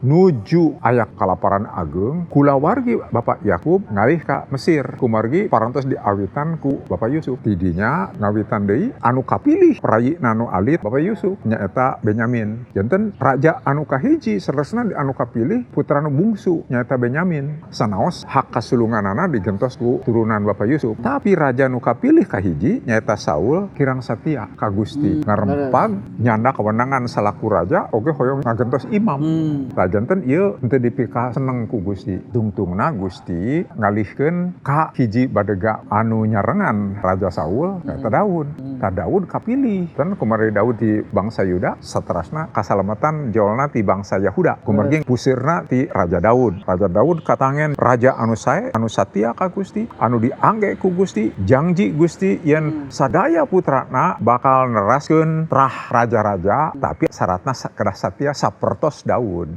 Nuju aya kalaparan ageung, kulawargi Bapak Yakub ngalih ka Mesir. Kumargi parantos diawitan ku Bapak Yusuf. Tidinya ngawitan deui anu kapilih prayina anu alit Bapak Yusuf nyaeta Benyamin. Janten raja anu kahiji saleresna anu kapilih putra nu bungsu nyaeta Benyamin. Sanaos hak kasulunganana digentos ku turunan Bapak Yusuf. Tapi raja nu kapilih kahiji nyaeta Saul kirang satia ka Gusti. Ngarempag nyanda kewenangan salaku raja oge hoyong ngagentos imam. Tah, janten ieu henteu dipikaseneng ku Gusti. Tungtungna Gusti ngalihkeun ka hiji badega anu nyarengan Raja Saul, nyaeta Daud. Tah, Daud kapilih. Dan kumargi Daud di bangsa Yuda, saterasna kasalamatan jolna ti bangsa Yahuda. Kumargi pusirna ti Raja Daud. Raja Daud katangen raja anu sae, anu satia ka Gusti, anu diangge ku Gusti, jangji Gusti yen sadaya putrana bakal neraskeun trah raja-raja, tapi syaratna kedah satia sapertos Daud.